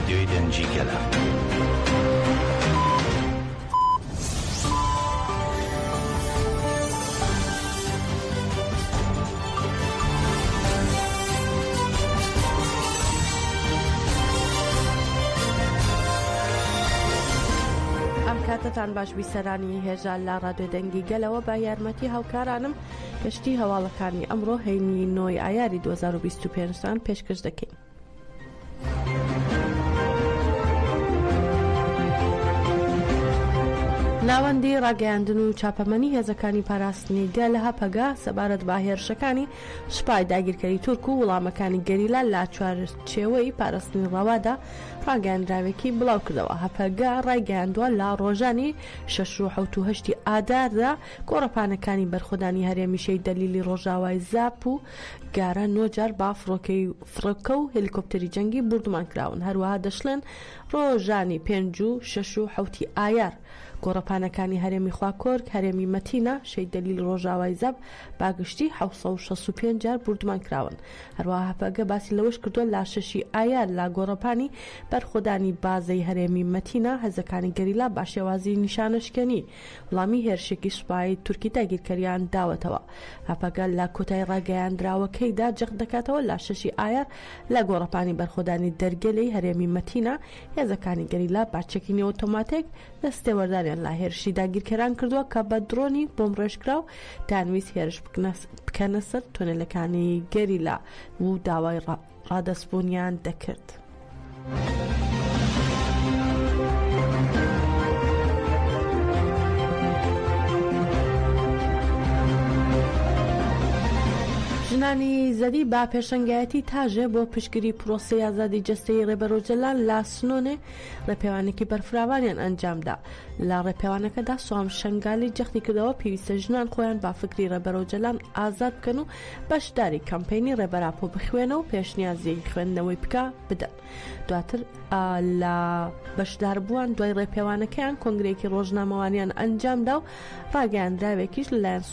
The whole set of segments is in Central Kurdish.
ڕادیۆی دەنگی گەلە. ئەم کاتەتان باش بیسەرانی هێژا لە ڕادیۆ دەنگی گەلەوە بە یارمەتی هاوکارانم گەشتی هەواڵەکانی ئەمڕۆ هەینی نۆی ئایاری 2025 تان پێشکەش دەکەین. ناوەندی ڕاگەیاندن و چاپەمەنی هێزەکانی پاراستنی گەل هەپەگە سەبارەت بە هێرشەکانی سوپای داگیرکەری تورک و وڵامەکانی گەریلا لە چوارچێوەی پاراستنی ڕەوادا ڕاگەیاندراوێکی بڵاوکردەوە. هەپەگە ڕایگەیاندووە لە ڕۆژانی شەش و حەوت و هەشتی ئاداردا گۆڕەپانەکانی بەرخۆدانی هەرێمی شەهید دەلیلی ڕۆژاوای زاپ و گارە نۆ جار بە فڕۆکەی فڕۆکە و هێلیکۆپتەری جەنگی بوردومان کراون. هەروەها دەشڵێن ڕۆژانی پێنج و شەش و حەوتی ئایار گۆڕەپانەکانی هەرێمی خواکۆرک، هەرێمی مەتینا، شەهید دەلیل ڕۆژاوای زاپ بە گشتی 765 جار بوردومان کراون. هەروەها هەپەگە باسی لەوەش کردووە لە شەشی ئایار لە گۆڕەپانی بەرخۆدانی بازەی هەرێمی مەتینا هێزەکانی گەریلا بە شێوازی نیشانەشکێنی وڵامی هێرشێکی سوپای تورکی داگیرکەریان داوەتەوە. هەپەگە لە کۆتای ڕاگەیاندراوەکەیدا جەخت دەکاتەوە لە شەشی ئایار لە گۆڕەپانی بەرخۆدانی دەرگەلەی هەرێمی مەتینا هێزەکانی گەریلا بە چەکی نێوئۆتۆماتێک دەستێوەردانیان لە هێرشی داگیرکەران کردووە کە بە درۆنی بۆمبڕێژکراو دەیانویست هێرش بکەنە سەر تۆنێلەکانی گەریلا و داوای ڕادەستبوونیان دەکرد. ژنانی زەدی بە پێشەنگایەتی تاژێ بۆ پشتگیری پرۆسەی ئازادی جەستەیی ڕێبەر ئۆجەلان لە سنۆنێ ڕێپێوانێکی بەرفراوانیان ئەنجامدا. لە ڕێپێوانەکەدا سوام شەنگالی جەختی کردەوە پێویستە ژنان خۆیان بە فکری ڕێبەر ئۆجەلان ئازاد بکەن و بەشداری کەمپەینی ڕێبەر ئاپۆ بخوێنە و پێشنیازی خوێندنەوەی بکە بدەن. دواتر لە بەشداربووان دوای ڕێپێوانەکەیان کۆنگرەیەکی ڕۆژنامەوانیان ئەنجامدا و ڕاگەیاندراوێکیش لەلایەن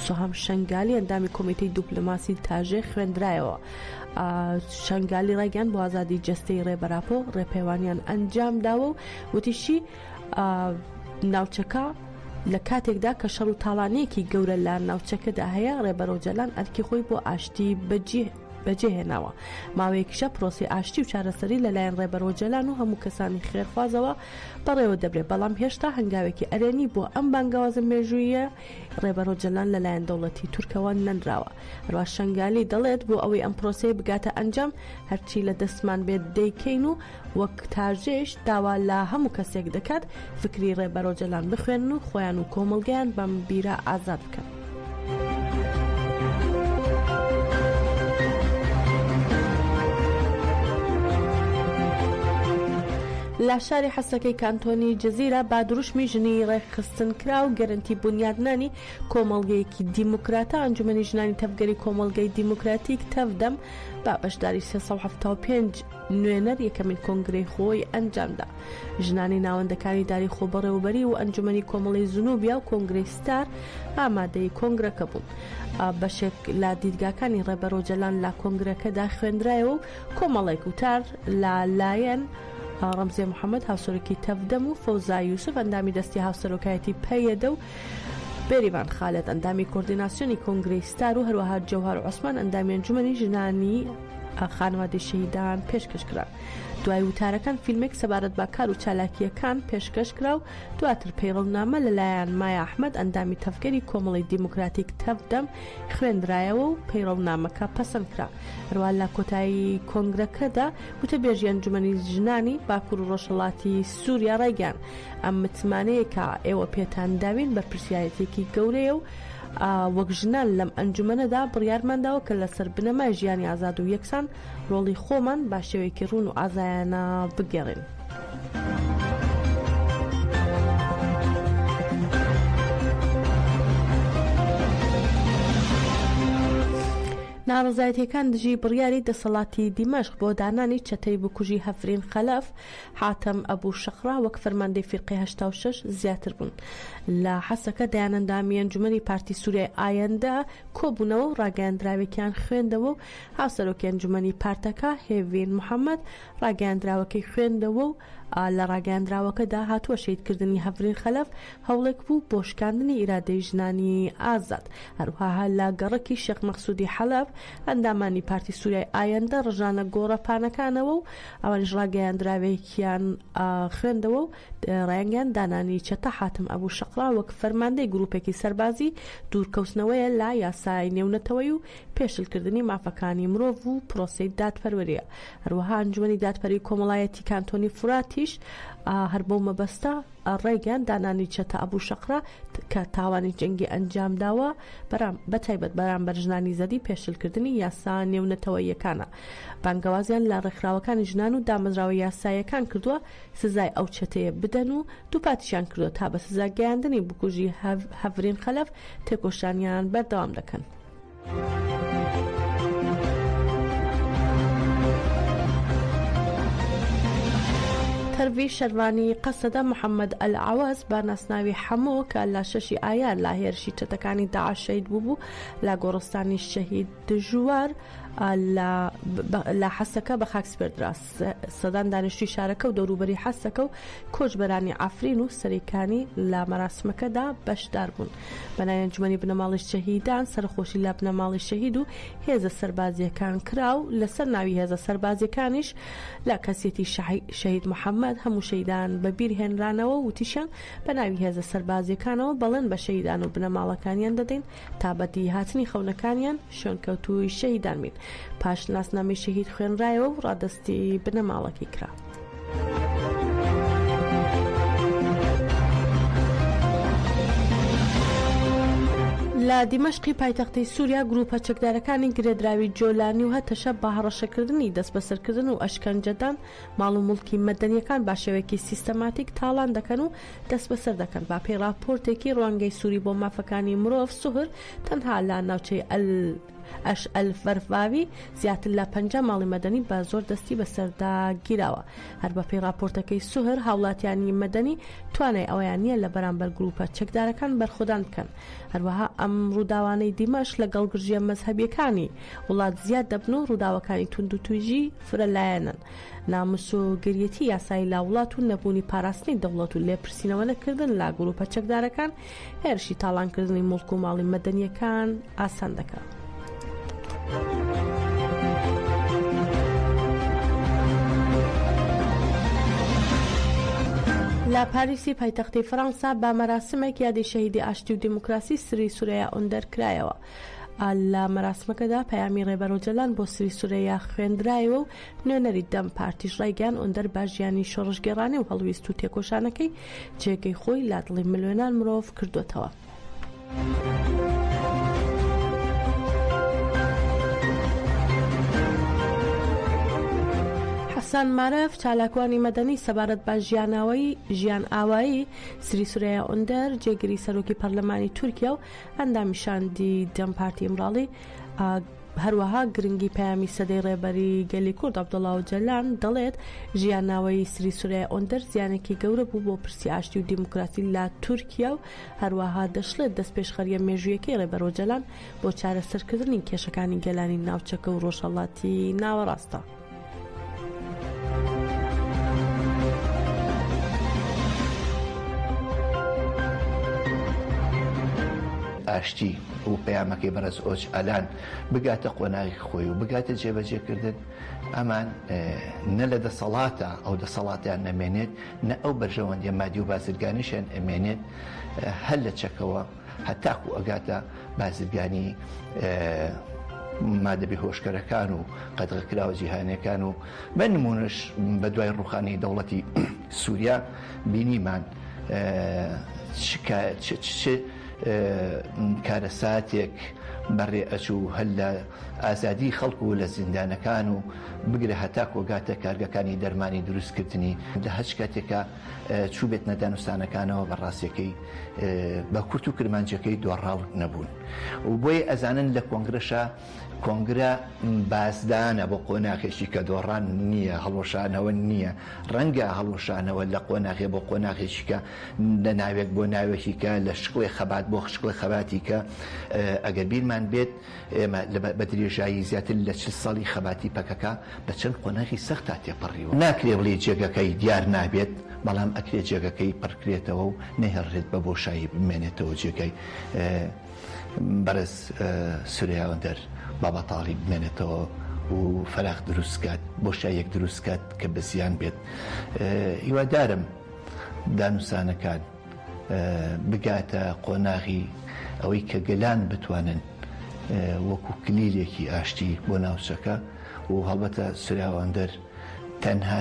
سوهام شەنگالی ئەندامی کۆمیتەی دوپلۆماسی تاژێ خوێندرایەوە. شەنگالی ڕایگەیاند بۆ ئازادی جەستەی ڕێبەر ئاپۆ ڕێپێوانیان ئەنجام داوە و وتیشی ناوچەکە لە کاتێکدا کە شەڕ و تاڵانیەکی گەورە لە ناوچەکەدا هەیە ڕێبەر ئۆجەلان ئەرکی خۆی بۆ ئاشتی بەجێ بەجێهێناوە. ماوەیەکیشە پرۆسەی ئاشتی و چارەسەری لەلایەن ڕێبەر ئۆجەلان و هەموو کەسانی خێرخوازەوە بەڕێوە دەبرێت، بەڵام هێشتا هەنگاوێکی ئەرێنی بۆ ئەم بانگەوازە مێژووییە ڕێبەر ئۆجەلان لەلایەن دەوڵەتی تورکەوە نەنراوە. هەروا شەنگالی دەڵێت، بۆ ئەوەی ئەم پرۆسەیە بگاتە ئەنجام هەرچی لە دەستمان بێت دەیکەین و وەک تاژێش داوا لە هەموو کەسێک دەکات فکری ڕێبەر ئۆجەلان بخوێنن و خۆیان و کۆمەڵگەیان بەم بیرە ئازاد بکەن. لە شاری حەسەکەی کانتۆنی جزیرە بە دروشمی ژنی ڕێکخستنکراو گەرەنتی بونیادنانی کۆمەڵگەیەکی دیموکراتە، ئەنجومەنی ژنانی تەڤگەری کۆمەڵگەی دیموکراتیک، تەڤدەم، بە بەشداری 375 نوێنەر یەکەمین کۆنگرەی خۆی ئەنجامدا. ژنانی ناوەندەکانی داری خۆبەڕێوەبەری و ئەنجومەنی کۆمەڵەی زنوبیا و کۆنگرەی ستار ئامادەی کۆنگرەکە بوون. بەشێک لە دیدگاکانی ڕێبەر ئۆجەلان لە کۆنگرەکەدا خوێندرایەوە و کۆمەڵێک وتار لە لایەن ڕەمزیە محەمەد هاوسەرۆکی تەڤدەم و فەوزا یوسف ئەندامی دەستی هاوسەرۆکایەتی پەیەدە و بێریڤان خالد ئەندامی کۆردیناسیۆنی کۆنگرەی ستار و هەروەها جەوهەر عوسمان ئەندامی ئەنجومەنی ژنانی خانەوادەی شەهیدان پێشکەش کران. دوای وتارەکان فیلمێک سەبارەت بە کار و چالاکییەکان پێشکەش کرا و دواتر پەیڕەونامە لەلایەن مایا ئەحمەد ئەندامی تەڤگەری کۆمەڵی دیموکراتیک تەڤدەم خوێندرایەوە و پەیڕەونامەکە پەسەند کرا. هەروەها لە کۆتایی کۆنگرەکەدا وتەبێژی ئەنجومەنی ژنانی باکور و ڕۆژهەڵاتی سوریا ڕایگەیاند، ئەم متمانەیە کە ئێوە پێتان داوین بەرپرسیارێتییەکی گەورەیە و وەک ژنان لەم ئەنجومەنەدا بڕیارمان داوە کە لەسەر بنەمای ژیانی ئازاد و یەکسان ڕۆڵی خۆمان بە شێوەیەکی ڕوون و ئازایانە بگێڕین. ناڕەزایەتییەکان دژی بڕیاری دەسەڵاتی دیمەشق بۆ دانانی چەتەی بکوژی هەڤرین خەلەف، حاتەم ئەبو شەقرا وەک فەرماندەی فیرقەی 86 زیاتر بوون. لە حەسەکە دەیان ئەندامی ئەنجومەنی پارتی سوریای ئایەندە کۆبوونەوە و ڕاگەیاندراوێکیان خوێندەوە و هاوسەرۆکی ئەنجومەنی پارتەکە هێڤین محەمەد ڕاگەیاندراوەکەی خوێندەوە و لە ڕاگەیاندراوەکەدا هاتووە شەهیدکردنی هەڤرین خەلەف هەوڵێک بوو بۆ شکاندنی ئیرادەی ژنانی ئازاد. هەروەها لە گەڕەکی شێخ مەقسودی حەلەب ئەندامانی پارتی سوریای ئایەندە ڕژانە گۆڕەپانەکانەوە و ئەوانیش ڕاگەیاندراوێکیان خوێندەوە و ڕایانگەیاند دانانی چەتە حاتم ئەبو شەقرا وەک فەرماندەی گروپێکی سەربازی دوورکەوتنەوەیە لە یاسای نێونەتەوەیی و پێشلکردنی مافەکانی مرۆڤ و پرۆسەی دادپەروەرییە. هەروەها ئەنجومەنی دادپەروی کۆمەڵایەتی کانتۆنی فوراتیش هەر بەو مەبەستە ڕایگەیاند دانانی چەتە ئەبو شەقرا کە تاوانی جەنگی ئەنجامداوە بەتایبەت بەرامبەر ژنانی زەدی پێشلکردنی یاسا نێونەتەوەییەکانە. بانگەوازیان لە ڕێکخراوەکانی ژنان و دامەزراوە یاساییەکان کردووە سزای ئەو چەتەیە بدەن و دووپاتیشیان کردووە تا بە سزا گەیاندنی بکوژی هەڤرین خەلەف تێکۆشانیان بەردەوام دەکەن. تەرڤی شەرڤانی قەسەدە محەممەد ئەلعەوەز بە ناسناوی حەمۆ کە لە شەشی ئایار لە هێرشی چەتەکانی داعش شەهید بووبوو لە گۆڕستانی شەهید دژوار لە حەسەکە بە خاک سپێردرا. سەدان دانیشتووی شارەکە و دەوروبەری حەسەکە و کۆچبەرانی عەفرین و سەرێکانی لە مەراسمەکەدا بەشدار بوون. بە ناوی ئەنجومەنی بنەماڵەی شەهیدان سەرەخۆشی لە بنەماڵەی شەهید و هێزە سەربازییەکان کرا و لەسەر ناوی هێزە سەربازییەکانیش لە کەسێتی شەهید محەمەد هەموو شەهیدان بەبیر هێنرانەوە و وتیشیان بە ناوی هێزە سەربازییەکانەوە بەڵێن بە شەهیدان و بنەماڵەکانیان دەدەین تا بەدیهاتنی خەونەکانیان شوێنکەوتووی شەهیدان بین. پاش ناسنامەی شەهید خوێنرایەوە و ڕادەستی بنەماڵەکەی کرا. لە دیمەشقی پایتەختی سووریا گرووپە چەکدارەکانی گرێدراوی جۆلانی و هەتەشە بە هەڕەشەکردنی دەستبەسەرکردن و ئەشکەنجەدان ماڵ و موڵکی مەدەنییەکان بە شێوەیەکی سیستەماتیک تاڵان دەکەن و دەستبەسەر دەکەن. بە پێی ڕاپۆرتێکی ڕوانگەی سووری بۆ مافەکانی مرۆڤ، سوهر، تەنها لە ناوچەی ئەلئەشئەلفەرفاوی زیاتر لە 50 ماڵی مەدەنی بە زۆر دەستی بەسەردا گیراوە. هەر بە پێی ڕاپۆرتەکەی سوهر، هاوڵاتیانی مەدەنی توانای ئەوەیان نییە لە بەرامبەر گرووپە چەکدارەکان بەرخۆدان بکەن. هەروەها ئەم ڕووداوانەی دیمەشق لەگەڵ گرژییە مەزهەبییەکانی وڵات زیاد دەبن و ڕووداوەکانی توندوتیژی فرەلایەنەن. نامسۆگەریەتی یاسایی لە وڵات و نەبوونی پاراستنی دەوڵەت و لێپرسینەوە نەکردن لە گروپە چەکدارەکان هێرشی تاڵانکردنی موڵک و ماڵی مەدەنیەکان ئاسان دەکا. لە پاریسی پایتەختی فەرەنسا بە مەراسمێک یادی شەهیدی ئاشتی و دیموکراسی سری سورەیا ئۆندەر کرایەوە. لە مەراسمەکەدا پەیامی ڕێبەر ئۆجەلان بۆ سری سورەیا خوێندرایەوە و نوێنەری دەم پارتیش ڕایگەیاند ئۆندەر بە ژیانی شۆڕشگێڕانەی و هەڵویست و تێکۆشانەکەی جێگەی خۆی لە دڵی ملیۆنان مرۆڤ کردووەتەوە. حەسەن مارف، چالاکوانی مەدەنی سەبارەت بە ژیاناوەیی ژیانئاوایی سری سورەیا ئۆندەر، جێگری سەرۆکی پەرلەمانی تورکیا و ئەندامی شاندی دەم پارتی ئیمراڵی، هەروەها گرنگی پەیامی سەدەی ڕێبەری گەلی کورد عەبدوڵا ئۆجەلان دەڵێت، ژیانناوەی سری سورەیا ئۆندەر زیانێکی گەورە بوو بۆ پرسی ئاشتی و دیموکراسی لە تورکیا و هەروەها دەشڵێت دەستپێشخەرییە مێژوویەکەی ڕێبەر ئۆجەلان بۆ چارەسەرکردنی کێشەکانی گەلانی ناوچەکە و ڕۆژهەڵاتی ناوەڕاستە. ئاشتی و پەیامەکەی بەڕێز ئۆچ ئالان بگاتە قۆناغی خۆی و بگاتە جێبەجێکردن، ئەمان نە لە دەسەڵاتە ئەو دەسەڵاتیان نەمێنێت، نە ئەو بەرژەوەندیە مادی و بازرگانیشیان ئەمێنێت، هەر لە چەکەوە هەتاکو ئەگاتە بازرگانی مادە بێهۆشکەرەکان و قەدغەکراوە جیهانیەکان و بە نمونەش بە دوای ڕوخانی دەوڵەتی سوریا بینیمان چ کارەساتێک. بەڕێ ئەچوو هەر لە ئازادی خەڵک و لە زیندانەکان و بگرە هەتا کۆگاتە کارگەکانی دەرمانی دروستکردنی لە هەچ کاتێکا چووبێتنە دانوستانەکانەوە بە ڕاستیەکەی بە کورت و کرمانجەکەی دۆڕاو نەبوون و بۆیە ئەزانن لە کۆنگرەشا کۆنگرە بازدانە بۆ قۆناغێکی کە دۆڕان نییە هەڵوەشانەوە نییە ڕەنگە هەڵوەشانەوە لە قۆناغێ بۆ قۆناغێکی کە لە ناوێک بۆ ناوێکی کە لە شکڵێ خەبات بۆ شکڵێ خەباتی کە ئەگەر بیرمان بێت ئێمە بە درێژایی زیاتر لە چل ساڵی خەباتی پەکەکە بە چەند قۆناغی سەختا تێپەڕیوە. ناکرێ بڵێی جێگەکەی دیار نابێت، بەڵام ئەکرێ جێگەکەی پڕکرێتەوە و نەهێڵرێت بە بۆشایی بمێنێتەوە جێگای بەڕێز سورەیا ئۆندەر باباتاڵی بمێنێتەوە و فەراغ دروست کات، بۆشاییەک دروست کات کە بە زیان بێت. هیوادارم دانوسانەکان بگاتە قۆناغی ئەوەی کە گەلان بتوانن وەکو کلیلێکی ئاشتی بۆ ناوچەکە و هەڵبەتە سوریاوەندەر تەنها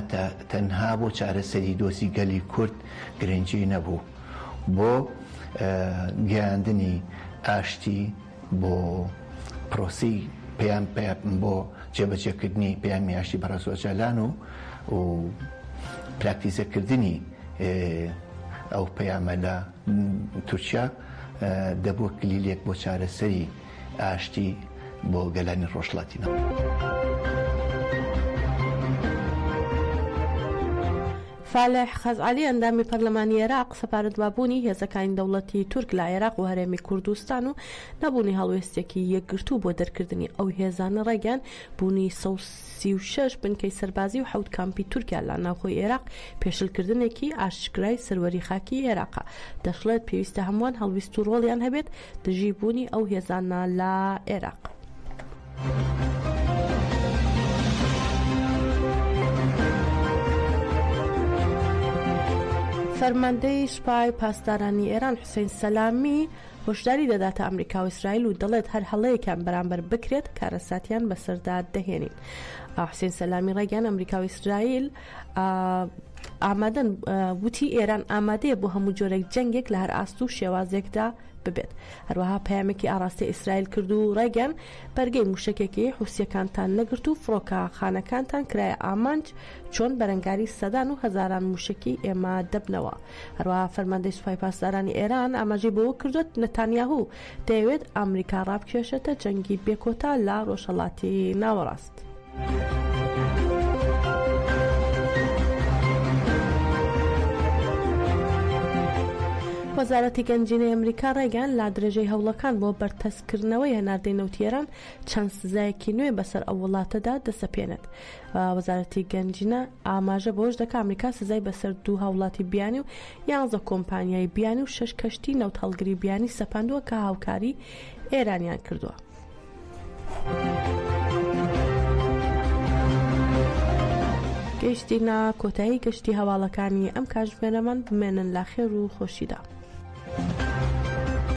تەنها بۆ چارەسەری دۆزی گەلی کورد گرنگی نەبوو بۆ گەیاندنی ئاشتی بۆ پرۆسەی پەیام بۆ جێبەجێکردنی پەیامی ئاشتی بەڕێز ئۆجالان و و پراکتیزەکردنی ئەو پەیامە لە تورکیا دەبووە کلیلێک بۆ چارەسەری ئاشتی بۆ گەلانی ڕۆژهەڵاتی ناوەڕاست. فالح خەزعەلی ئەندامی پەرلەمانی عێراق سەبارەت بە بوونی هێزەکانی دەوڵەتی تورک لە عێراق و هەرێمی کوردستان و نەبوونی هەڵوێستێکی یەکگرتوو بۆ دەرکردنی ئەو هێزانە ڕایگەیاند بوونی 136 بنکەی سەربازی و حەوت کامپی تورکیا لە ناوخۆی عێراق پێشلکردنێکی ئاشکرای سەروەری خاکی عێراقە دەشڵێت پێویستە هەمووان هەڵویست و ڕۆڵیان هەبێت دژی بوونی ئەو هێزانە لە عێراق. فەرماندەی سوپای پاسدارانی ئێران حوسەین سەلامی هۆشداری دەداتە ئەمریکا و ئیسرائیل و دەڵێت هەر هەڵەیەکیان بەرامبەر بکرێت کارەساتیان بەسەردا دەهێنین. حوسێن سەلامی ڕایگەیاند ئەمریکا و ئیسرائیل ئامادەن وتی ئێران ئامادەیە بۆ هەموو جۆرێک جەنگێک لە هەر ئاست و شێوازێکدا ببێت. هەروەها پەیامێکی ئاڕاستەی ئیسرائیل کرد و ڕایگەیاند، بەرگەی مووشەکێکی حوسییەکانتان نەگرت و فڕۆکەخانەکانتان کرایە ئامانج، چۆن بەرەنگاری سەدان و هەزاران مووشەکی ئێمە دەبنەوە؟ هەروەها فەرماندەی سوپای پاسدارانی ئێران ئاماژەی بەوە کردووە، نەتانیاهو دەیەوێت ئامریکا ڕابکێشێتە جەنگی بێکۆتا لە ڕۆژهەڵاتی ناوەڕاست. وەزارەتی گەنجینەی ئەمریکا ڕایگەیاند، لە درێژەی هەوڵەکان بۆ بەرتەسککردنەوەی هەناردەی نەوتی ئێران، چەند سزایەکی نوێ بەسەر ئەو وڵاتەدا دەسەپێنێت. وەزارەتی گەنجینە ئاماژە بەوەش دەکات، ئەمریکا سزای بەسەر دوو هاوڵاتی بیانی و یانزە کۆمپانیای بیانی و شەش کەشتی نەوتهەڵگری بیانی سەپاندووە کە هاوکاری ئێرانیان کردووە. گەیشتینە کۆتایی گەشتی هەواڵەکانی ئەم کاتژمێرەمان، بمێنن لە خێر و خۆشیدا.